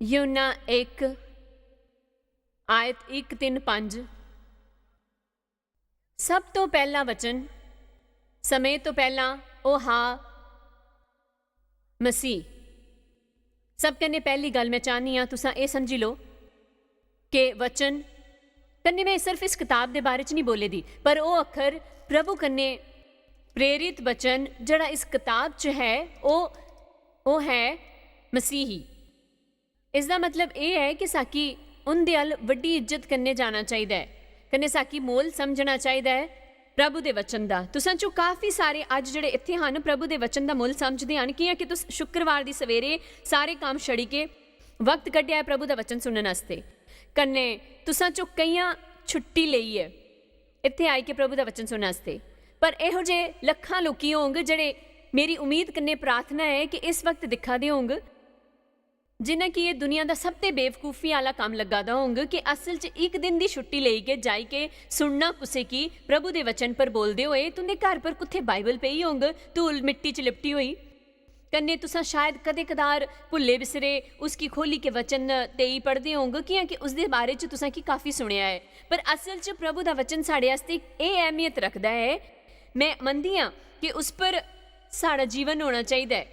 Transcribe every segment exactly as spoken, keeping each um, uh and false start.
यूहन्ना इक, आयत इक, तिन्न, पंज। सब तो पैह्ला वचन, समें तो पैह्ला ओह् हा मसीह। सब कन्नै पैह्ली गल्ल मैं चाह्न्नी आं तुसां एह् समझी लो कि वचन कन्नै मैं सिर्फ इस कताब दे बारे च नहीं बोले दी, पर ओह् अक्खर प्रभु कन्नै प्रेरित वचन जेह्ड़ा इस कताब च है, ओह्, ओह् है मसीही। इसदा मतलब एह् ऐ कि साकी उं'दे अल बड्डी इज्जत कन्नै जाना चाहिदा ऐ, कन्नै साकी मोल समझना चाहिदा ऐ प्रभु दे वचन दा। तुसां चों काफी सारे अज्ज जेह्ड़े इत्थै हन, प्रभु दे वचन दा मुल समझदे हन, कि'यां कि तुस शुक्रवार दी सवेरे सारे कम्म छड़ी के वक्त कड्ढेआ ऐ प्रभु दा वचन सुनन आस्तै। कन्नै तुसां चों केइयां छुट्टी लेइयै इत्थै आई के प्रभु दा वचन सुनन आस्तै। पर एहो जे लक्खां लोकी होंग जेह्ड़े, मेरी उम्मीद कन्नै प्रार्थना ऐ कि इस वक्त दिक्खा दे होंग, जिन्ना कि एह् दुनिया दा सब ते बेवकूफी आह्ला कम्म लग्गा दा होंग कि असल च इक दिन दी छुट्टी लेई के जाई के सुनना कुसै की प्रभु दे वचन पर बोलदे होए। तुं'दे घर पर कुत्थै बाइबल पेई होंग, धूल मिट्टी च लिपटी होई। कन्नै तुसां शायद कदें-कदार भुल्ले बिसरे उसकी खोह्ल्ली के वचन देई पढ़दे होंग, कि'यां कि उसदे बारे च तुसां की काफी सुनेआ ऐ। पर असल च प्रभु दा वचन साढ़े आस्तै एह् अहमियत रखदा ऐ। मैं मनदी आं कि उस पर साढ़ा जीवन होना चाहिदा ऐ।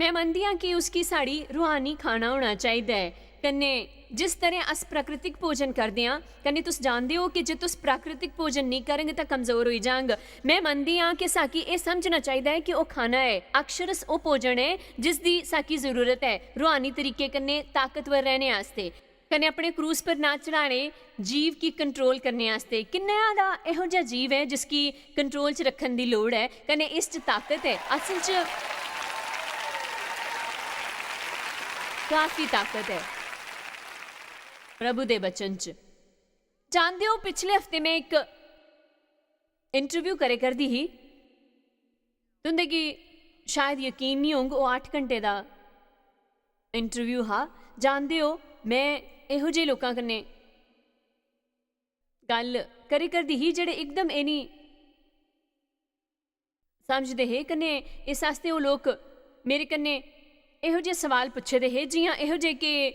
मैं मनदी आं कि उसकी साढ़ी रूहानी खाना होना चाहिदा ऐ। कन्नै जिस तरह अस प्राकृतिक भोजन करदे आं, कन्नै तुस जानदे ओ कि जे तुस प्राकृतिक भोजन नेईं करंग तां कमजोर होई जांग। मैं मनदी आं कि साकी एह् समझना चाहिदा ऐ कि ओह् खाना ऐ, अक्षरस ओह् भोजन ऐ जिसदी साकी जरूरत ऐ रूहानी तरीके कन्नै ताकतवर रैह्ने आस्तै। कन्नै अपने क्रूस पर ना चढ़ाने, जीव की कंट्रोल करने आस्तै। किन्ना दा एहो जेहा जीव ऐ जिसकी कंट्रोल च रक्खन दी लोड़ ऐ, कन्नै इस च ताकत ऐ। असल च काफी ताकत ऐ प्रभु दे वचन च। जानदे ओ, पिछले हफ्ते मैं इक इंटरव्यू करे करदी ही। तुं'दे गी शायद यकीन निं होंग, ओह् अट्ठ घंटे दा इंटरव्यू हा। जानदे ओ, मैं एहो जेह् लोकां कन्नै गल्ल करे करदी ही जेह्ड़े इकदम एह् निं समझदे हे, कन्नै इस आस्तै ओह् लोक मेरे कन्नै एहो जेह् सवाल पुच्छे दे हे, जि'यां एहो जेह् कि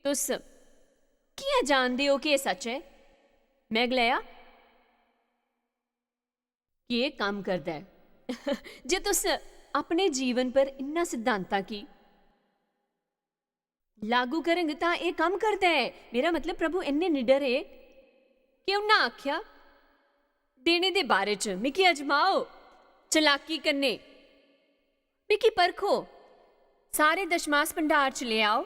तुस कि'यां जानदे ओ कि एह् सच्च ऐ? मैं गलाया कि एह् कम्म करदा ऐ। जे तुस अपने जीवन पर इन्ना सिद्धांता गी लागू करंग तां एह् कम्म करदा ऐ। मेरा मतलब, प्रभु इन्ने निडर ऐ कि उन्ना आख्या, "देने दे बारे च मिगी अजमाओ, चलाकी कन्नै मिगी परखो, सारे दशमास भंडार च ले आओ।"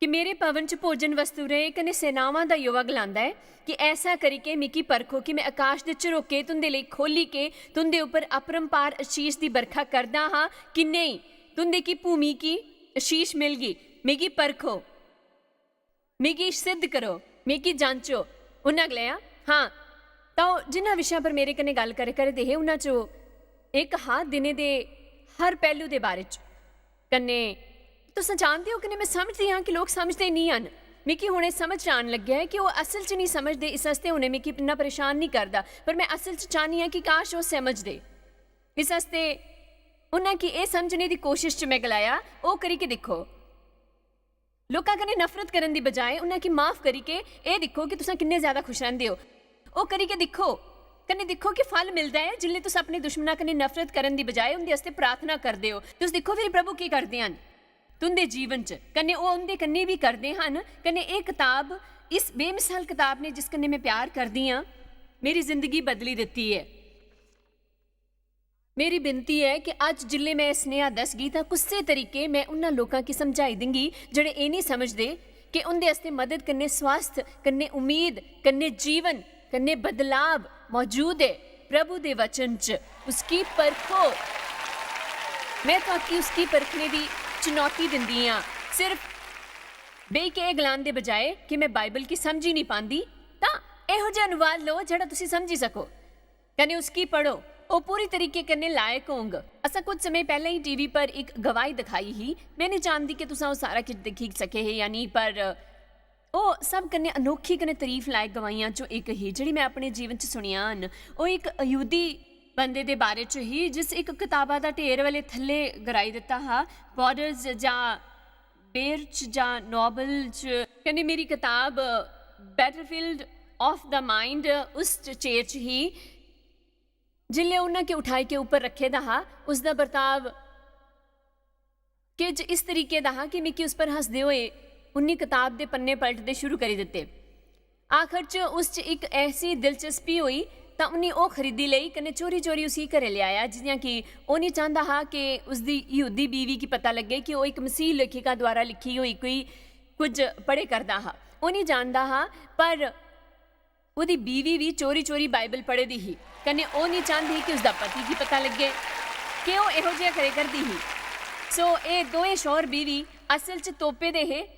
कि मेरे भवन च भोजन वस्तु रहे, कन्नै सेनावां दा यहोवा गलांदा ऐ कि ऐसा करी के मिगी परखो कि मैं आकाश दे झरोके तुंदे लेई खोली के तुंदे उप्पर अपरंपार आशीष दी बरखा करदा हां कि नेईं। तुंदे की भूमि की आशीष मिलगी। मिगी परखो, मिगी सिद्ध करो, मिगी जांचो। उन्नै गलाया, हां। तां ओह् जिन्ना विशें पर मेरे कन्नै गल्ल करे करदे हे, उन्ना च ओह् इक हा दिनै दे हर पैह्लू दे बारे च। कन्नै तुस जानदे ओ, कन्नै मैं समझदी आं कि लोक समझदे निं हन। मिगी हुन एह् समझ च आन लग्गेआ ऐ कि ओह् असल च निं समझदे, इस आस्तै उ'नें मिगी इन्ना परेशान निं करदा, पर मैं असल च चाह्न्नी आं कि काश ओह् समझदे। इस आस्तै उन्नै कि एह् समझने दी कोशश च मैं गलाया, "ओह् करी के दिक्खो।" लोकां कन्नै नफरत करन दी बजाए उन्नै कि माफ करी के एह् दिक्खो कि तुसां किन्ने ज्यादा खुश रैंह्दे ओ। ओह् करी के दिक्खो, कन्नै दिक्खो कि फल मिलदा ऐ जिसलै तुस अपने दुश्मनां कन्नै नफरत करन दी बजाए उं'दे आस्तै प्रार्थना करदे ओ। तुस दिक्खो फिर प्रभु केह् करदे हन। तुं'दे जीवन च, कन्नै ओह् उं'दे कन्नै बी करदे हन, कन्नै एह् कताब, इस बेमिसाल कताब ने जिस कन्नै में प्यार करदी आं, मेरी जिंदगी बदली दित्ती ऐ। मेरी बिनती ऐ कि अज्ज जिसलै में एह् सनेहा दसगी, तां कुसै तरीके में उन्ना लोकां गी समझाई देंगी जेह्ड़े एह् निं समझदे कि उं'दे आस्तै मदद कन्नै स्वास्थ, कन्नै उम्मीद, कन्नै जीवन, कन्नै बदलाव मौजूद ऐ। प्रभु दे वचन च उसकी परखो। में तुआकी उसकी परखने दी चुनौती दिंदी आं। सिर्फ बेही के एह् गलान दे बजाए कि में बाइबल गी समझी निं पांदी, तां एहो जेहा अनुवाद लो जेह्ड़ा तुसी समझी सको। कन्नै उसकी पढ़ो, ओह् पूरी तरीके कन्नै लायक होंग। असां कुछ समें पैह्लें ही टीवी पर इक गवाही दिखाई ही। में निं जानदी कि तुसां ओह् सारा किश दिक्खी सके हे जां नेईं, पर ओह् सब कन्नै अनोखी कन्नै तरीफ लायक गवाहियां चों इक ही, जेह्ड़ी में अपने जीवन च सुनियां हन। ओह् इक यहूदी बंदे दे बारे च ही, जिस इक कताबा दा ढेर वाले थल्ले गराई दित्ता हा, बॉर्डर्स जां बेर च जां नॉवल च। कन्नै मेरी कताब बैटलफील्ड ऑफ द माइंड उस च चेयर च ही। जिसलै उन्ना के उठाई के उप्पर रखे दा हा, उसदा बर्ताव किज इस तरीके दा हा कि मिगी उस पर हसदे होए उन्नी कताब दे पन्ने पलटदे शुरू करी दित्ते। आखर च उस च इक ऐसी दिलचस्पी होई तां उन्नी ओह् खरीदी लेई कन्नै चोरी चोरी उसी घरै लेआया, जि'यां कि ओह् निं चांह्दा हा कि उसदी यहूदी बीवी गी पता लग्गे कि ओह् इक मसीह लेखिका द्वारा लिखी होई कोई कुझ पढ़े करदा हा। ओह् निं जानदा हा, पर ओह्दी बीवी बी चोरी चोरी बाइबल पढ़े दी ही, कन्नै ओह् निं चांह्दी ही कि उसदा पति गी पता लग्गे कि ओह् एहो जेहा करे करदी ही। सो एह् दोएं शौहर बीवी असल च तोपे दे हे,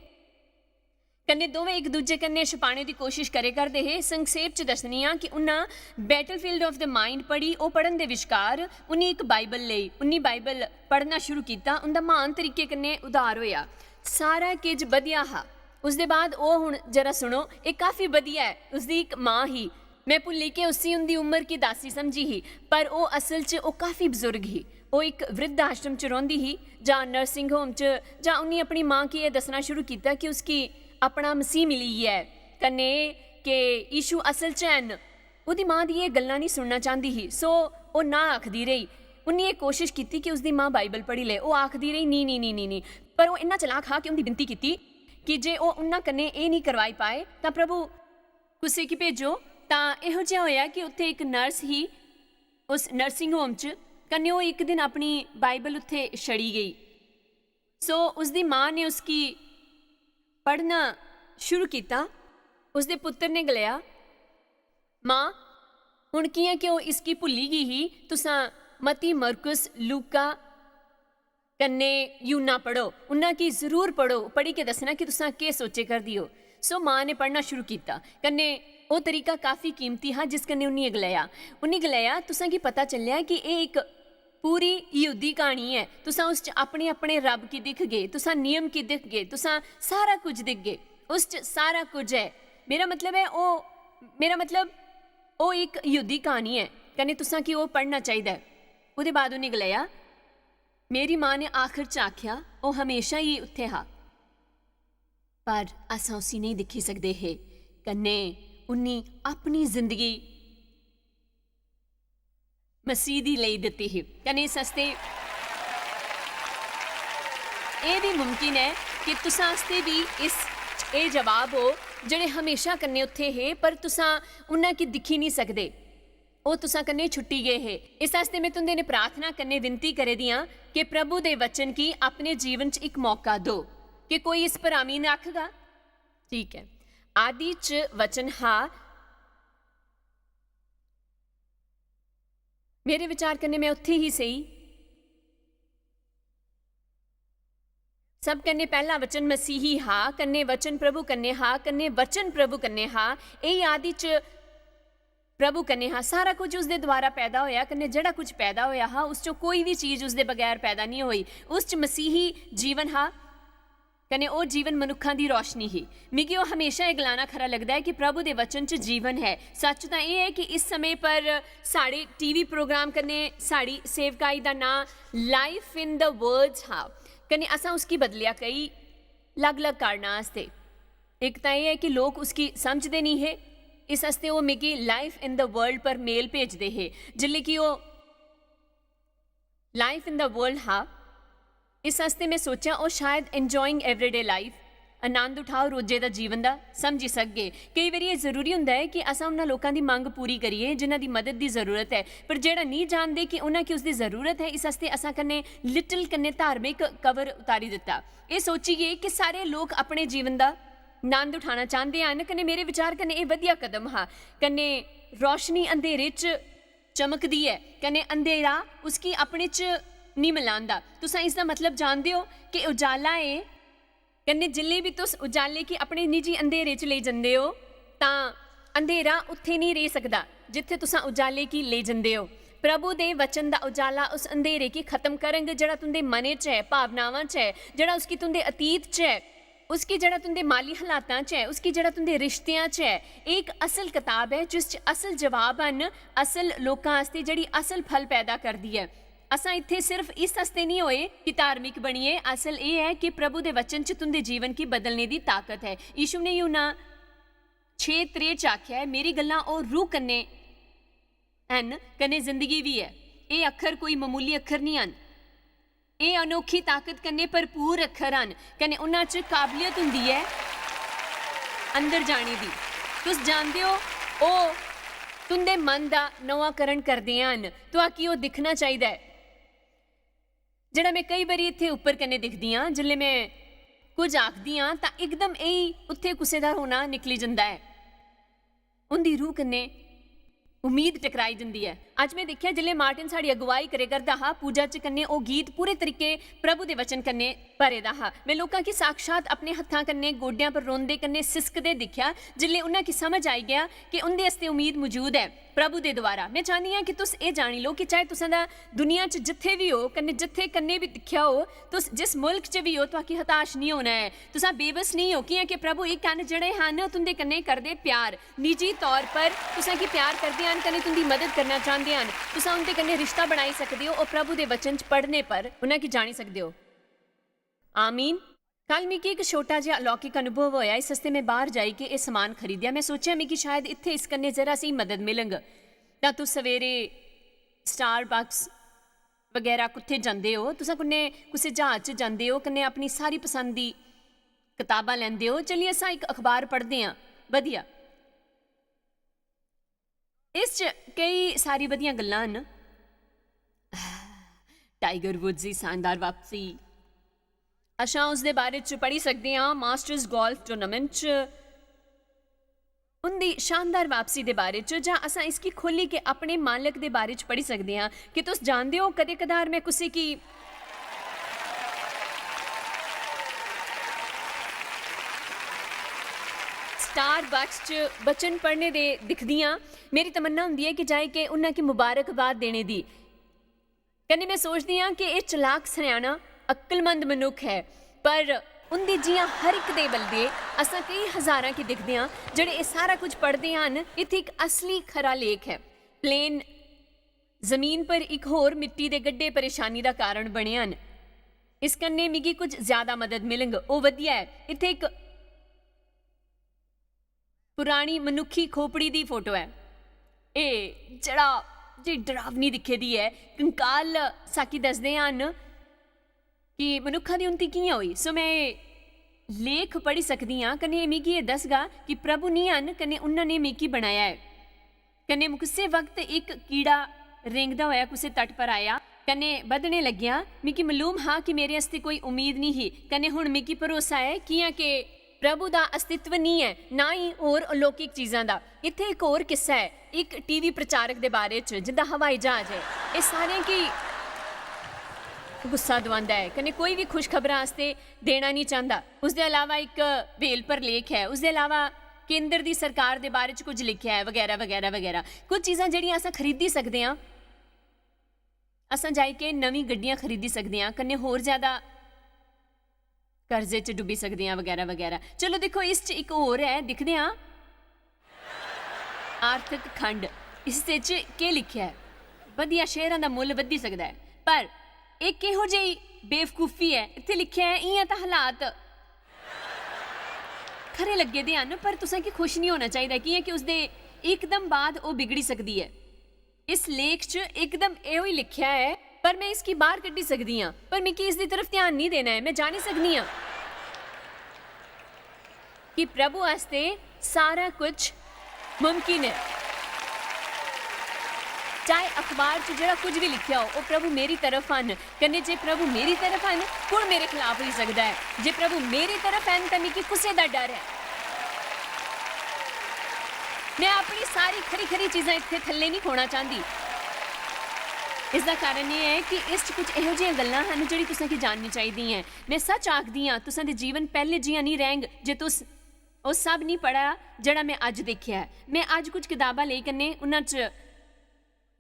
कन्नै दोवें इक दूजे कन्नै छपाने दी कोशिश करे करदे हे। संक्षेप च दस्सनी आं कि उन्ना बैटलफील्ड ऑफ द माइंड पढ़ी। ओह् पढ़न दे विश्कार उन्नी इक बाइबल लेई। उन्नी बाइबल पढ़ना शुरू कीता। उंदा म्हान तरीके कन्नै उद्धार होया। सारा किज बधिया हा। उसदे बाद ओह्, हुन जरा सुनो, एह् काफी बधिया ऐ। उसदी इक मां ही। में भुल्ली के उसी उंदी उम्र की दासी समझी ही, पर ओह् असल च ओह् काफी बजुर्ग ही। ओह् इक वृद्ध आश्रम च रौंह्दी ही, जां नर्सिंग होम च, जां उन्नी अपनी मां गी एह् दस्सना शुरू कीता कि उसकी अपना मसीह मिली गेआ ऐ, कन्नै एह् कि यीशु असल च हैन। ओह्दी मां दी एह् गल्लां निं सुनना चांह्दी ही, सो ओह् ना आखदी रेही। उन्नी एह् कोशिश कीती कि उसदी मां बाइबल पढ़ी ले। ओह् आखदी रेही, "नी, नी, नी, नी, नी।" पर ओह् इन्ना चलाक हा कि उंदी विनती कीती कि जे ओह् उन्ना कन्नै एह् निं करवाई पाए, तां प्रभु कुसै गी भेजो। तां एहो जेहा होएआ कि उत्थै इक नर्स ही उस नर्सिंग होम च, कन्नै ओह् इक दिन अपनी बाइबल उत्थै छड़ी गेई। सो उसदी मां ने उसगी पढ़ना शुरू कीता। उसदे पुत्तर ने गलाया, "मां, हुन कि'यां कि ओह् इसगी भुल्ली गेई ही, तुसां मती मरकुस, लूका कन्नै यूना पढ़ो, उन्ना गी जरूर पढ़ो, पढ़ी के दस्सना कि तुसां केह् सोचे करदी ओ।" सो मां ने पढ़ना शुरू कीता, कन्नै ओह् तरीका काफी कीमती हा जिस कन्नै उन्नी गलाया। उन्नी गलाया, "तुसां गी पता चलेआ कि एह् इक पूरी यहूदी क्हानी ऐ। तुसां उस च अपने-अपने रब गी दिखगे, तुसां नियम गी दिखगे, तुसां सारा कुछ दिखगे। उस च सारा कुछ ऐ। मेरा मतलब ऐ, ओह्, मेरा मतलब, ओह् इक यहूदी क्हानी ऐ, कन्नै तुसां गी ओह् पढ़ना चाहिदा ऐ।" ओह्दे बाद उन्नी गलाया, मेरी मां ने आखर च आखेआ, "ओह् म्हेशा ई उत्थै हा, पर असां उसी नेईं दिक्खी सकदे हे।" कन्नै उन्नी अपनी जिंदगी मसीह दी लेई दित्ती ही। कन्नै इस आस्तै एह् बी मुमकिन ऐ कि तुसां आस्तै बी इस, एह् जवाब हो, जेह्ड़े म्हेशा कन्नै उत्थै हे, पर तुसां उन्ना गी दिक्खी निं सकदे। ओह् तुसां कन्नै छुट्टी गे हे। इस आस्तै में तुं'दे नै प्रार्थना कन्नै विनती करै दी आं कि प्रभु दे वचन गी अपने जीवन च इक मौका दो। कि कोई इस पर आमीन आखगा? ठीक ऐ। आदि च वचन हा। मेरे विचार कन्नै में उत्थै ही सेही। सब कन्नै पैह्ला वचन मसीही हा, कन्नै वचन प्रभु कन्नै हा, कन्नै वचन प्रभु कन्नै हा। एही आदि च प्रभु कन्नै हा। सारा कुछ उसदे द्वारा पैदा होया, कन्नै जेह्ड़ा कुछ पैदा होया हा, उस चों कोई बी चीज उसदे बगैर पैदा निं होई। उस च मसीही जीवन हा, कन्नै ओह् जीवन मनुक्खां दी रोशनी ही। मिगी ओह् म्हेशा एह् गलाना खरा लगदा ऐ कि प्रभु दे वचन च जीवन ऐ। सच्च तां एह् ऐ कि इस समें पर साढ़े टीवी प्रोग्राम कन्नै साढ़ी सेवकाई दा नांऽ Life in the Words हा, कन्नै असां उसगी बदलेआ केई अलग-अलग कारणा आस्तै। इक तां एह् ऐ कि लोक उसगी समझदे निं हे, इस आस्तै ओह् मिगी Life in the World पर मेल भेजदे हे। जिसलै कि ओह् Life in the World हा, इस आस्तै में सोचेआ, ओह् शायद Enjoying Everyday Life, आनंद उठाओ रोजे दा जीवन दा, समझी सकगे। केई बारी एह् जरूरी होंदा ऐ कि असां उन्हां लोकां दी मंग पूरी करिये जिन्हां दी मदद दी जरूरत ऐ, पर जेह्ड़ा नेईं जानदे कि उन्हां गी उसदी जरूरत ऐ, इस आस्तै असां कन्नै लिटिल कन्नै धार्मिक कवर उतारी दित्ता। एह् सोचिये कि सारे लोक अपने जीवन दा आनंद उठाना चांह्दे हन, कन्नै मेरे विचार कन्नै एह् बधिया कदम हा। कन्नै रोशनी अंधेरे च चमकदी ऐ, कन्नै अंधेरा उसगी अपने च निं मलांदा। तुसां इसदा मतलब जानदे ओ कि उजाला ऐ, कन्नै जिसलै बी तुस उजाले गी अपने निजी अंधेरे च लेई जंदे ओ, तां अंधेरा उत्थै निं रेही सकदा जित्थै तुसां उजाले गी लेई जंदे ओ। प्रभु दे वचन दा उजाला उस अंधेरे गी खत्म करंग जेह्ड़ा तुं'दे मनै च ऐ, भावनावां च ऐ, जेह्ड़ा उसगी तुं'दे अतीत च ऐ। उसकी जेह्ड़ा तुं'दे माली हालातां च ऐ, उसकी जेह्ड़ा तुं'दे रिश्तेआं च ऐ, एह् इक असल कताब ऐ जिस च असल जवाब हन, असल लोकां आस्तै जेह्ड़ी असल फल पैदा करदी ऐ। असां इत्थै सिर्फ इस आस्तै निं होए कि धार्मिक बनिए, असल एह् ऐ कि प्रभु दे वचन च तुं'दे जीवन गी बदलने दी ताकत ऐ। यीशु ने यूहन्ना छे त्रेह् च आखेआ ऐ, "मेरी गल्लां ओह् रूह कन्नै हन, कन्नै जिंदगी बी ऐ।" एह् अक्खर कोई मामूली अक्खर निं हन। एह् अनोखी ताकत कन्नै भरपूर अक्खर हन, कन्नै उन्हां च काबलियत होंदी ऐ अंदर जाने दी। तुस जानदे ओ, ओह् तुं'दे मन दा नमांकरण करदे हन। तुआकी ओह् दिक्खना चाहिदा ऐ। जेह्ड़ा में केई बारी इत्थै उप्पर कन्नै दिखदी आं, जिसलै में कुछ आखदी आं, तां इकदम एही उत्थै कुसै दा रोना निकली जंदा ऐ। उं'दी रूह कन्नै उम्मीद टकराई जंदी ऐ। अज्ज में दिक्खेआ, जिसलै मार्टिन साढ़ी अगुवाई करे करदा हा, पूजा च कन्नै ओह् गीत पूरे तरीके प्रभु दे वचन कन्नै भरे दा हा। में लोकां गी साक्षात अपने हत्थां कन्नै गोड्डेआं पर रोंदे कन्नै सिसकदे दिक्खेआ, जिसलै उन्हां गी समझ आई गेआ कि उं'दे आस्तै उम्मीद मौजूद ऐ प्रभु दे द्वारा। में चाह्न्नी आं कि तुस एह् जानी लो कि चाहे तुसें दा दुनिया च जित्थै बी हो, कन्नै जित्थै कन्नै बी दिक्खेआ हो, तुस जिस मुल्क च बी हो, तुआकी हताश निं होना ऐ। तुसां बेबस निं हो, कि'यां कि प्रभु इक हन जेह्ड़े हन तुं'दे कन्नै करदे प्यार। निजी तौर पर तुसां गी प्यार करदे हन कन्नै तुं'दी मदद करना चांह्दे हन। तुसां उं'दे कन्नै रिश्ता बनाई सकदे ओ और प्रभु दे वचन च पढ़ने पर उन्हां गी जानी सकदे ओ। आमीन। कल मिगी इक छोटा जेहा अलौकिक अनुभव होया, इस आस्तै में बाहर जाइयै एह् समान खरीदेआ। में सोचेआ, मिगी शायद इत्थै इस कन्नै जरा सी मदद मिलग। तां तुस सवेरे Starbucks बगैरा कुत्थै जंदे ओ, तुस कन्नै कुसै ज्हाज च जंदे ओ, कन्नै अपनी सारी पसंद दी कताबां लैंदे ओ, चलिए असां इक अखबार पढ़दे आं। बधिया। इस च केई सारी बधियां गल्लां न। टाइगर वुड्स दी शानदार वापसी। असां उसदे बारे च पढ़ी सकदे आं, मास्टर्स गोल्फ टूर्नामेंट च उं'दी शानदार वापसी दे बारे च, जां असां इसगी खोह्ल्ली के अपने मालक दे बारे च पढ़ी सकदे आं। कि तुस जानदे ओ, कदें-कदार में कुसै गी Starbucks च वचन पढ़ने दे दिखदी आं, मेरी तमन्ना होंदी ऐ कि जाई के उन्हां गी मुबारकबाद देने दी। कन्नै में सोचदी आं कि एह् चलाक, स्याना, अक्लमंद मनुक्ख ऐ, पर उं'दी जि'यां हर इक दे बल्ले असां केई हजारां गी दिखदे आं जेह्ड़े एह् सारा कुछ पढ़दे हन। इत्थै इक असली खरा लेख ऐ। प्लेन जमीन पर इक होर मिट्टी दे गड्ढे परेशानी दा कारण बने हन। इस कन्नै मिगी कुछ ज्यादा मदद मिलग। ओह् बधिया ऐ। इत्थै इक पुरानी मनुक्खी खोपड़ी दी फोटो ऐ। एह् जेह्ड़ा, जेह्ड़ी डरावनी दिक्खे दी ऐ, कंकाल साकी दसदे हन कि मनुक्खा दी उन्नति कि'यां होई। सो में एह् लेख पढ़ी सकदी आं, कन्नै एह् मिगी एह् दसगा कि प्रभु निं हन, कन्नै उन्ना ने मिगी बनाया ऐ। कन्नै कुसै वक्त इक कीड़ा रेंगदा होया कुसै तट पर आया, कन्नै बधने लग्गेआ। मिगी मालूम हा कि मेरे आस्तै कोई उम्मीद निं ही, कन्नै हुन मिगी भरोसा ऐ, कि'यां के प्रभु दा अस्तित्व निं ऐ, ना ही होर अलौकिक चीजां दा। इत्थै इक होर किस्सा ऐ, इक टीवी प्रचारक दे बारे च, जिंदा हवाई जहाज ऐ। एह् सारें गी गुस्सा दुआंदा ऐ, कन्नै कोई बी खुशखबरा आस्तै देना निं चांह्दा। उसदे अलावा इक व्हेल पर लेख ऐ, उसदे अलावा केंद्र दी सरकार दे बारे च कुछ लिखेआ ऐ, बगैरा, बगैरा, बगैरा। कुछ चीजां जेह्ड़ियां असां खरीदी सकदे आं, असां जाइयै नमीं गड्डियां खरीदी सकदे आं, कन्नै होर ज्यादा कर्जे च डुब्बी सकदे आं, बगैरा, बगैरा। चलो दिक्खो, इस च इक होर ऐ, दिखदे आं। आर्थक खंड, इस च केह् लिखेआ ऐ? बधिया शेयरां दा मुल्ल बधी सकदा ऐ, पर एह् किहो जेही बेवकूफी ऐ? इत्थै लिखेआ ऐ, इ'यां तां हालात खरे लग्गे दे हन, पर तुसें गी खुश निं होना चाहिदा, कि'यां कि उसदे इकदम बाद ओह् बिगड़ी सकदी ऐ। इस लेख च इकदम एह् होई लिखेआ ऐ, पर में इसगी बाह्र कड्ढी सकदी आं, पर मिगी इसदी तरफ ध्यान निं देना ऐ। में जानी सकनी आं कि प्रभु आस्तै सारा कुछ मुमकिन ऐ। चाहे अखबार च जेह्ड़ा कुछ बी लिखेआ हो, ओह् प्रभु मेरी तरफ हन, कन्नै जे प्रभु मेरी तरफ हन, कुण मेरे खलाफ होई सकदा ऐ? जे प्रभु मेरी तरफ हन, तां मिगी कुसै दा डर ऐ? में अपनी सारी खरी-खरी चीजां इत्थै थल्ले निं खोना चांह्दी। इसदा कारण एह् ऐ कि इस च कुछ एहो जिहियां गल्लां हन जेह्ड़ी तुसें गी जाननी चाहिदी ऐ। में सच आखदी आं, तुसें दे जीवन पैह्ले जि'यां निं रैह्ङ जे तुस ओह् सब निं पढ़ा जेह्ड़ा में अज्ज दिक्खेआ ऐ। में अज्ज कुछ कताबां लेई कन्नै उन्हां च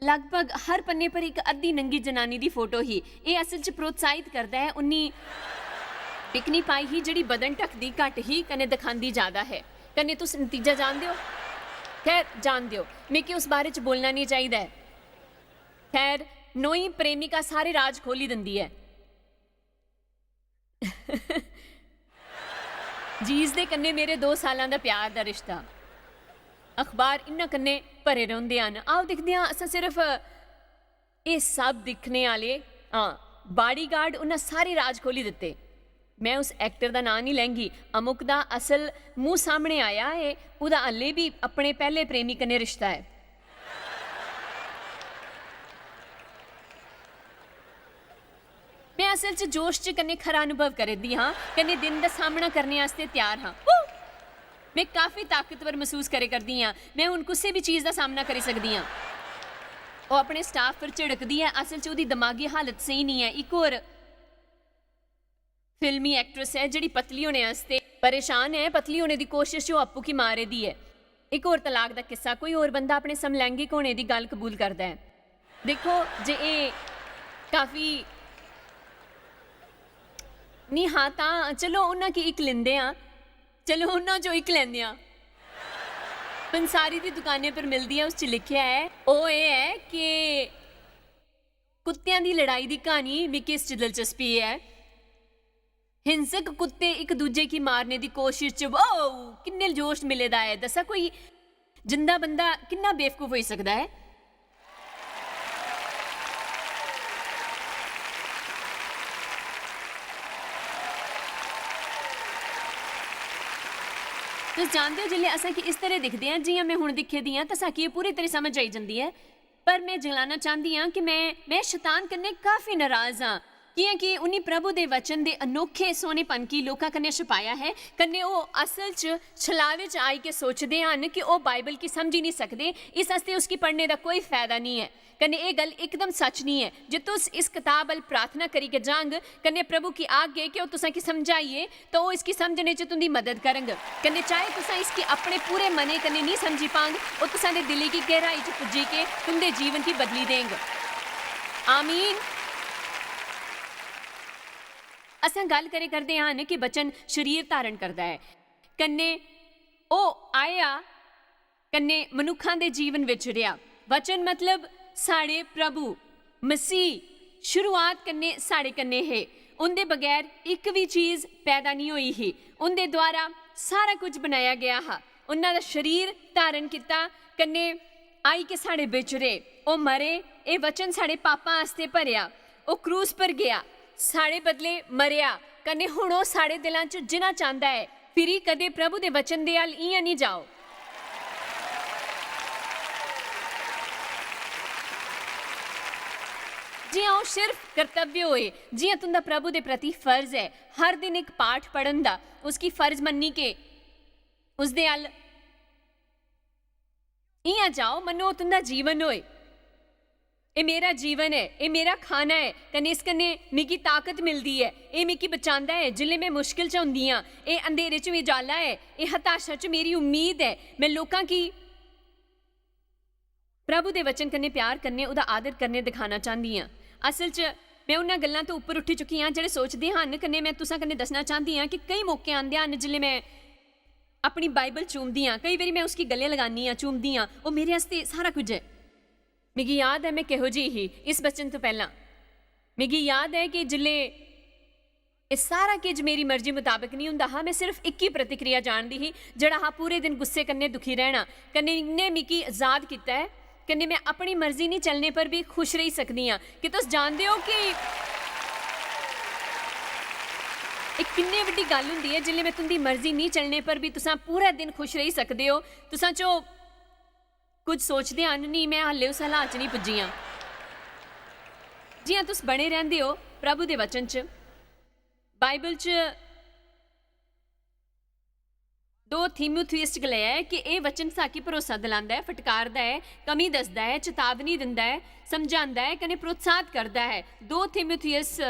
लगभग हर पन्ने पर इक अद्धी नंगी जनानी दी फोटो ही। एह् असल च प्रोत्साहित करदा ऐ उन्नी टिकनी पाई ही जेह्ड़ी बदन ढकदी घट्ट ही कन्नै दखांदी ज्यादा है। कन्नै तुस नतीजा जानदे ओ? खैर, जान देओ, मिगी उस बारे च बोलना निं चाहिदा ऐ। खैर, नोई प्रेमिका सारे राज खोली दिंदी ऐ। जीस दे कन्नै मेरे दो सालां दा प्यार दा रिश्ता। अखबार इन्ना कन्नै भरे रौंह्दे हन। आओ दिखदे आं, असें सिर्फ एह् सब दिक्खने आह्ले, हां, बाडीगार्ड उन्ना सारे राज खोली दित्ते। मैं उस एक्टर दा नांऽ निं लैंगी, अमुक दा असल मूंह सामने आया ऐ, ओह्दा हल्ले बी अपने पैह्ले प्रेमी कन्नै रिश्ता ऐ। मैं असल च जोश च कन्नै खरा अनुभव करै दी हां, कन्नै दिन दा सामना करने आस्तै त्यार हां। हू! मैं काफी ताकतवर मसूस करै करदी आं। मैं हुन कुसै बी चीज दा सामना करी सकदी आं। ओह् अपने स्टाफ पर झिड़कदी ऐ, असल च ओह्दी दमागी हालत स्हेई निं ऐ। इक होर फिल्मी एक्ट्रेस ऐ जेह्ड़ी पतली होने आस्तै परेशान ऐ, पतली होने दी कोशश च ओह् आपूं गी मारे दी ऐ। इक होर तलाक दा किस्सा, कोई होर बंदा अपने समलैंगिक होने दी गल्ल कबूल करदा ऐ। दिक्खो जे एह् काफी निं हा, तां चलो उन्ना की इक लिंदे आं, चलो उन्ना जो इक लैंदे आं। पंसारी दी दुकानै पर मिलदी ऐ, उस च लिखेआ ऐ, ओह् एह् ऐ कि कुत्तेआं दी लड़ाई दी क्हानी मिगी इस च दिलचस्पी ऐ। हिंसक कुत्ते इक दूजे गी मारने दी कोशश च, वो किन्ने जोश मिले दा ऐ। दस्सा कोई जिंदा बंदा किन्ना बेवकूफ होई सकदा ऐ? तुस जानदे ओ, जिसलै असें गी इस तरह दिखदे आं जि'यां में हुन दिक्खे दी आं, तां साकी एह् पूरी तरह समझ आई जंदी ऐ। पर में जलाना चांह्दी आं कि में, में शतान कन्नै काफी नराज आं, कि'यां कि उन्नी प्रभु दे वचन दे अनोखे सोह्नेपन गी लोकां कन्नै छपाया ऐ, कन्नै ओह् असल च छलावे च आई के सोचदे हन कि ओह् बाइबल गी समझी निं सकदे, इस आस्तै उसगी पढ़ने दा कोई फैदा निं ऐ। कन्नै एह् गल्ल इकदम सच निं ऐ। जे तुस इस कताब अल प्रार्थना करी के जांग, कन्नै प्रभु गी आखगे कि ओह् तुसें गी समझाइयै, तां ओह् इसगी समझने च तुं'दी मदद करंग। कन्नै चाहे तुसें इसगी अपने पूरे मनै कन्नै निं समझी पांग, ओह् तुसें दे दिलै गी गैहराई च पुज्जी के तुं'दे जीवन गी बदली देंग। आमीन। असें गल्ल करे करदे हन कि वचन शरीर धारण करदा ऐ। कन्नै ओह् आया, कन्नै मनुक्खां दे जीवन विच रेहा। वचन मतलब साढ़े प्रभु मसीह शुरुआत कन्नै साढ़े कन्नै हे। उं'दे बगैर इक बी चीज पैदा निं होई ही। उं'दे द्वारा सारा कुछ बनाया गेआ हा। उन्हां दा शरीर धारण कीता, कन्नै आई के साढ़े बिच रेह्। ओह् मरे, एह् वचन साढ़े पापां आस्तै भरेआ। ओह् क्रूस पर गेआ, साढ़े बदले मरेआ, कन्नै हुन ओह् साढ़े दिलां च जिना चांह्दा ऐ। फिरी कदें प्रभु दे वचन दे अल इ'यां निं जाओ। जि'यां ओह् सिर्फ कर्तव्य होए, जि'यां तुं'दा प्रभु दे प्रति फर्ज ऐ, हर दिन इक पाठ पढ़न दा, उसगी फर्ज मन्नी के उसदे अल इ'यां जाओ, मन्नो ओह् तुं'दा जीवन होए। एह् मेरा जीवन ऐ, एह् मेरा खाना ऐ, कन्नै इस कन्नै मिगी ताकत मिलदी ऐ, एह् मिगी बचांदा ऐ जिसलै में मुश्किल च होंदी आं। एह् अंधेरे च उजाला ऐ, एह् हताशा च मेरी उम्मीद ऐ। में लोकां गी प्रभु दे वचन कन्नै प्यार करने, ओह्दा आदर करने दिखाना चांह्दी आं। असल च में उन्हां गल्लां तो उप्पर उट्ठी चुकी आं जेह्ड़े सोचदे हन, कन्नै में तुसां कन्नै दस्सना चांह्दी आं कि केईं मौके आंदे हन जिसलै में अपनी बाइबल चूमदी आं, केईं बारी में उसगी गले लगानी आं, चूमदी आं, ओह् मेरे आस्तै सारा कुछ ऐ। मिगी याद ऐ में किहो जेही ही इस वचन तो पैह्लां। मिगी याद ऐ कि जिसलै एह् सारा किश मेरी मर्जी मताबक निं होंदा हा, में सिर्फ इक ही प्रतिक्रिया जानदी ही, जेह्ड़ा हा पूरे दिन गुस्से कन्नै दुखी रैह्ना। कन्नै इ'न्नै मिगी अजाद कीता ऐ, कन्नै में अपनी मर्जी निं चलने पर बी खुश रेही सकदी आं। कि तुस जानदे ओ कि एह् किन्नी बड्डी गल्ल होंदी ऐ, जिसलै में तुं'दी मर्जी निं चलने पर बी तुसां पूरा दिन खुश रेही सकदे ओ। तुसां चो कुछ सोचदे हन, "निं, में हाल्ले उस हालात च निं पुज्जी आं।" जि'यां तुस बने रैंह्दे ओ प्रभु दे वचन च, बाइबल च दो थीमुथियुस च गलाया ऐ कि एह् वचन साकी भरोसा दिलांदा ऐ, फटकारदा ऐ, कमी दसदा ऐ, चेतावनी दिंदा ऐ, समझांदा ऐ, कन्नै प्रोत्साहत करदा ऐ। दो थीमुथियुस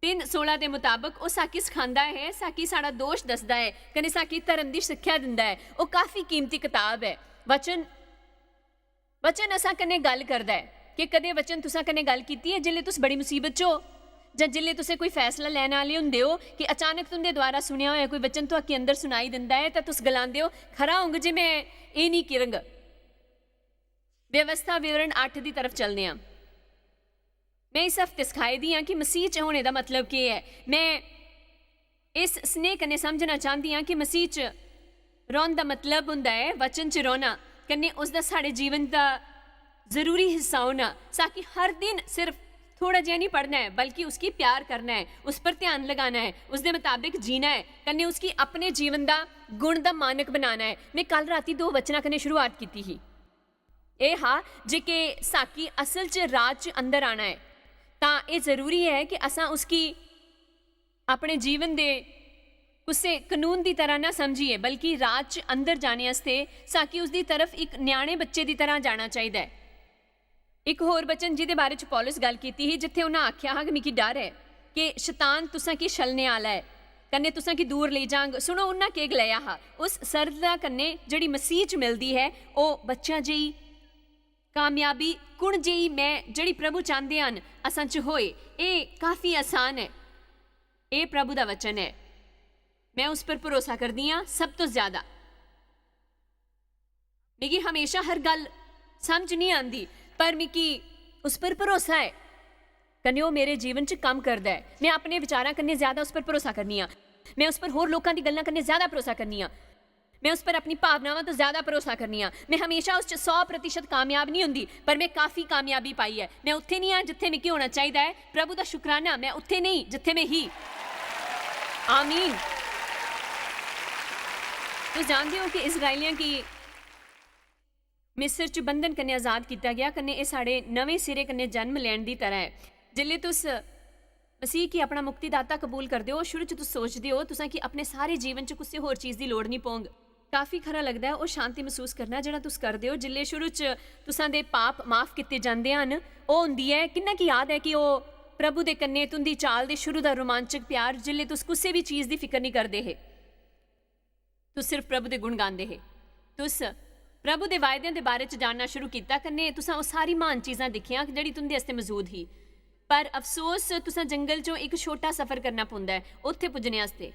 तिन्न सोलां दे मताबक ओह् साकी सखांदा ऐ, साकी साढ़ा दोश दसदा ऐ, कन्नै साकी धर्म दी सिक्खेआ दिंदा ऐ। ओह् काफी कीमती कताब ऐ। वचन, वचन असां कन्नै गल्ल करदा ऐ। केह् कदें वचन तुसां कन्नै गल्ल कीती ऐ जिसलै तुस बड़ी मुसीबत च ओ? जां जिसलै तुसें कोई फैसला लैने आह्ले होंदे ओ कि अचानक तुं'दे द्वारा सुनेआ होआ कोई वचन तुआके अंदर सुनाई दिंदा ऐ, तां तुस गलांदे ओ, "खरा होंग जे में एह् निं किरंग।" व्यवस्था विवरण अट्ठ दी तरफ चलने आं। में इस हफ्ते सखाई दी आं कि मसीह च होने दा मतलब केह् ऐ। में इस स्नेह कन्नै समझना चांह्दी आं कि मसीह च रौह्न दा मतलब होंदा ऐ वचन च रौह्ना, कन्नै उसदा साढ़े जीवन दा जरूरी हिस्सा होना। साकी हर दिन सिर्फ थोड़ा जेहा निं पढ़ना ऐ, बल्कि उसगी प्यार करना ऐ, उस पर ध्यान लगाना ऐ, उसदे मताबक जीना ऐ, कन्नै उसगी अपने जीवन दा गुण दा मानक बनाना ऐ। में कल राती दो वचनां कन्नै शुरुआत कीती ही। एह् हा जे के साकी असल च राज च अंदर आना ऐ, तां एह् जरूरी ऐ कि असां उसगी अपने जीवन दे कुसै कानून दी तरह ना समझिए, बल्कि राज च अंदर जाने आस्तै साकी उसदी तरफ इक ञ्याणे बच्चे दी तरह जाना चाहिदा ऐ। इक होर वचन जिदे बारे च पौलुस गल्ल कीती ही, जित्थै उन्हां आखेआ हा कि मिगी डर ऐ कि शतान तुसां गी छलने आह्ला ऐ, कन्नै तुसां गी दूर लेई जांग। सुनो, उन्हां केह् गलाया हा? उस सरलता कन्नै जेह्ड़ी मसीह च मिलदी ऐ, ओह् बच्चें जेही कामयाबी कुण जेही में, जेह्ड़ी प्रभु चांह्दे हन असां च होए, एह् काफी आसान ऐ। एह् प्रभु दा वचन ऐ। में उस पर भरोसा करदी आं सब तो ज्यादा। मिगी हमेशा हर गल्ल समझ निं आंदी, पर मिगी उस पर भरोसा ऐ, कन्नै ओह् मेरे जीवन च कम्म करदा ऐ। में अपने विचारां कन्नै ज्यादा उस पर भरोसा करनी आं। में उस पर होर लोकां दी गल्लां कन्नै ज्यादा भरोसा करनी आं। में उस पर अपनी भावनावां तो ज्यादा भरोसा करनी आं। में हमेशा उस च सौ प्रतिशत कामयाब निं होंदी, पर में काफी कामयाबी पाई ऐ। में उत्थै निं आं जित्थै मिगी होना चाहिदा ऐ। प्रभु दा शुकराना, में उत्थै नेईं जित्थै में ही। आमीन। तुस जानदे ओ कि इस्राएलियां गी मिस्र च बंधन कन्नै आजाद कीता गेआ, कन्नै एह् साढ़े नमें सिरे कन्नै जन्म लैन दी तरह ऐ। जिसलै तुस मसीह गी अपना मुक्तिदाता कबूल करदे ओ, शुरू च तुस सोचदे ओ, तुसां गी अपने सारे जीवन च कुसै होर चीज दी लोड़ निं पौंग। काफी खरा लगदा ऐ ओह् शांति मसूस करना जेह्ड़ा तुस करदे ओ जिसलै शुरू च तुसां दे पाप माफ कीते जंदे हन। ओह् होंदी ऐ, किन्ना की याद ऐ कि ओह् प्रभु दे कन्नै तुं'दी चाल दे शुरू दा रोमांचक प्यार, जिसलै तुस कुसै बी चीज दी फिकर निं करदे हे, तुस सिर्फ प्रभु दे गुण गांदे हे। तुस प्रभु दे वायदें दे बारे च जानना शुरू कीता, कन्नै तुसां ओह् सारी म्हान चीजां दिक्खियां जेह्ड़ी तुं'दे आस्तै मजूद ही। पर अफसोस, तुसां जंगल चों इक छोटा सफर करना पौंदा ऐ उत्थै पुज्जने आस्तै।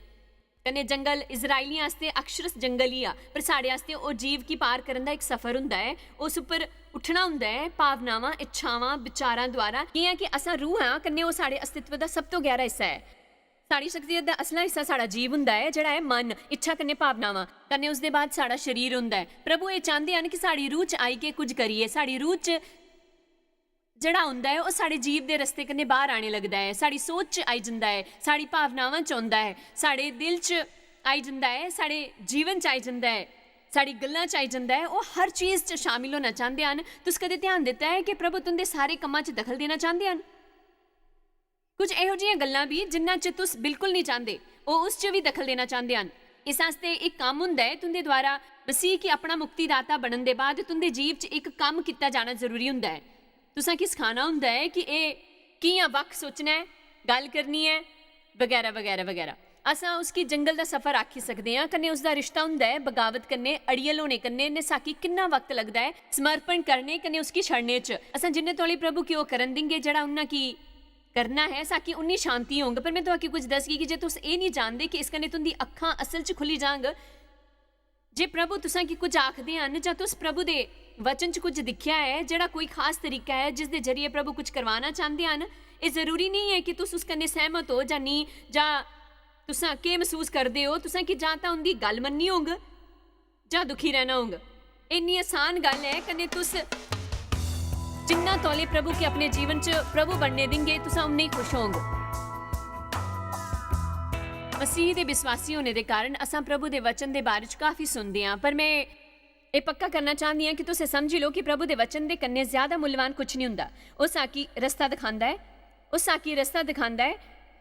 कन्नै जंगल इस्राएलियें आस्तै अक्षरस जंगल ही आ, पर साढ़े आस्तै ओह् जीव गी पार करन दा इक सफर हुंदा ऐ। उस उप्पर उट्ठना हुंदा ऐ, भावनावां, इच्छावां, विचारां द्वारा। कि'यां कि असां रूह आं, कन्नै ओह् साढ़े अस्तित्व दा सब तो गैहरा हिस्सा ऐ। साढ़ी शख्सियत दा असला हिस्सा साढ़ा जीव हुंदा ऐ, जेह्ड़ा ऐ मन, इच्छा कन्नै भावनावां, कन्नै उसदे बाद साढ़ा शरीर हुंदा ऐ। प्रभु एह् चांह्दे हन कि साढ़ी रूह च आई के कुछ करिए, साढ़ी रूह च जेह्ड़ा हुंदा ऐ, ओह् साढ़े जीव दे रस्ते कन्नै बाह्र आने लगदा ऐ, साढ़ी सोच च आई जंदा ऐ, साढ़ी भावनावां च औंदा ऐ, साढ़े दिल च आई जंदा ऐ, साढ़े जीवन च आई जंदा ऐ, साढ़ी गल्लां च आई जंदा ऐ। ओह् हर चीज च शामिल होना चांह्दे हन। तुस कदें ध्यान दित्ता ऐ कि प्रभु तुं'दे सारे कम्मां च दखल देना चांह्दे हन? कुछ एहो जिहियां गल्लां बी जिन्ना च तुस बिल्कुल निं चांह्दे, ओह् उस च बी दखल देना चांह्दे हन। इस आस्तै इक कम्म हुंदा ऐ, तुं'दे द्वारा मसीह गी अपना मुक्तिदाता बनन दे बाद तुं'दे जीव च इक कम्म कीता जाना जरूरी हुंदा ऐ। तुसां गी सखाना हुंदा ऐ कि एह् कि'यां बक्ख सोचना ऐ, गल्ल करनी ऐ, बगैरा, बगैरा, बगैरा। असां उसगी जंगल दा सफर आखी सकदे आं, कन्नै उसदा रिश्ता हुंदा ऐ बगावत कन्नै, अड़ियल होने कन्नै, ने साकी किन्ना वक्त लगदा ऐ समर्पण करने कन्नै उसगी छड़ने च। असां जिन्ने तौले प्रभु गी ओह् करन देंगे जेह्ड़ा उन्ना की करना ऐ, साकी उन्नी शांति होंग। पर में तुआकी कुछ दसगी कि जे तुस एह् निं जानदे कि इस कन्नै तुं'दी अक्खां असल च खु'ल्ली जांग, जे प्रभु तुसां गी कुछ आखदे हन जां तुस प्रभु दे वचन च कुछ दिक्खेआ ऐ, जेह्ड़ा कोई खास तरीका ऐ जिस दे जरिए प्रभु कुछ करवाना चांह्दे हन, एह् जरूरी नेईं ऐ कि तुस उस कन्नै सैह्मत ओ जां नेईं, जां तुसां केह् मसूस करदे ओ। तुसां गी जां तां उं'दी गल्ल मन्ननी होंग जां दुखी रैह्ना होंग। इन्नी आसान गल्ल ऐ, कन्नै तुस जिन्ना तौले प्रभु गी अपने जीवन च प्रभु बनने देंगे, तुसां उन्ने ही खुश होंग। मसीह दे विश्वासी होने दे कारण असां प्रभु दे वचन दे बारे च काफी सुनदे आं, पर में एह् पक्का करना चाह्न्नी आं कि तुस एह् समझी लो कि प्रभु दे वचन दे कन्नै ज्यादा मुल्लवान कुछ निं हुंदा। ओह् साकी रस्ता दखांदा ऐ, ओह् साकी रस्ता दखांदा ऐ,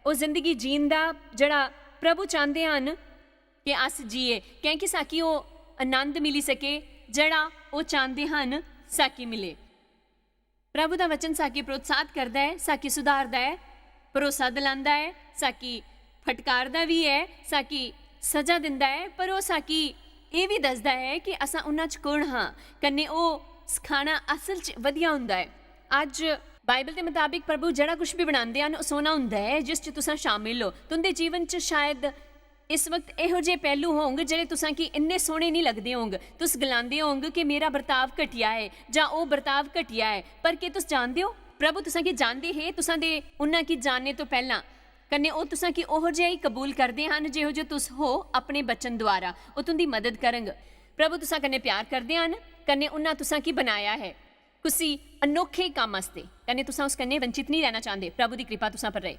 ओह् जिंदगी जीन दा जेह्ड़ा प्रभु चांह्दे हन कि अस जीए, कैंह् कि साकी ओह् आनंद मिली सके जेह्ड़ा ओह् चांह्दे हन साकी मिले। प्रभु दा वचन साकी प्रोत्साहत करदा ऐ, साकी सुधारदा ऐ, भरोसा दिलांदा ऐ, साकी फटकारदा बी ऐ, साकी सजा दिंदा ऐ, पर ओह् साकी एह् बी दसदा ऐ कि असां उन्हां च कु'न हां, कन्नै ओह् सखाना असल च बधिया हुंदा ऐ। अज्ज बाइबल दे मताबिक प्रभु जेह्ड़ा कुछ भी बनांदे हन, ओह् सोह्ना हुंदा ऐ, जिस च तुसां शामिल हो। तुं'दे जीवन च शायद इस वक्त एहो जे पैह्लू होंग जेह्ड़े तुसां गी इन्ने सोह्ने निं लगदे होंग। तुस गलांदे होंग कि मेरा बर्ताव घटिया ऐ जां ओह् बर्ताव घटिया ऐ, पर केह् तुस जानदे ओ? प्रभु तुसां गी जानदे हे, तुसां दे उन्हां गी जानने तो पैह्लां, कन्नै ओह् तुसां गी ओहो जेहा ही कबूल करदे हन जेहो जे तुस हो। अपने बचन द्वारा ओह् तुं'दी मदद करंग। प्रभु तुसां कन्नै प्यार करदे हन, कन्नै उन्हां तुसां गी बनाया ऐ कुसी अनोखे कम्म आस्तै, कन्नै तुसां उस कन्नै वंचित निं रहना चांह्दे। प्रभु दी कृपा तुसां पर रहे।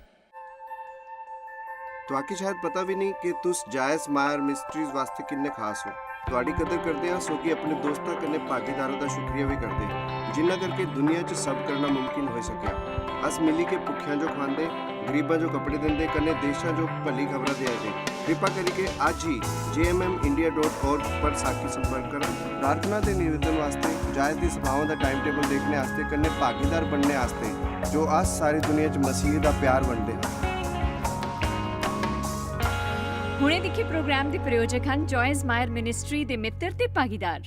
तुआकी शायद पता भी नहीं कि तुस जायस मायर मिनिस्ट्रीज वास्ते किन्ने खास हो। तुआडी कदर करदे हां, सोगी अपने दोस्तां कन्नै भागीदारों दा शुक्रिया भी करदे हां, जिन्ना करके दुनिया च सब करना मुमकिन होई सकेआ। अस मिली के भुक्खेआं जो खवांदे, गरीबां जो कपड़े दिंदे, कन्नै देशां जो भली खबरां देआ दे। कृपा करिके अज्ज ही J M M India dot org पर साकी संपर्क करो। प्रार्थना ते निवेदन वास्ते, जायस दी सभाओं दा टाइम टेबल देखने आस्ते, कन्नै भागीदार बनने आस्ते, जो अस सारी दुनिया च मसीह दा प्यार बंडदे हां। हुणे दिक्खे प्रोग्राम दे प्रायोजक हन जॉयस मायर मिनिस्ट्री दे मित्र ते भागीदार।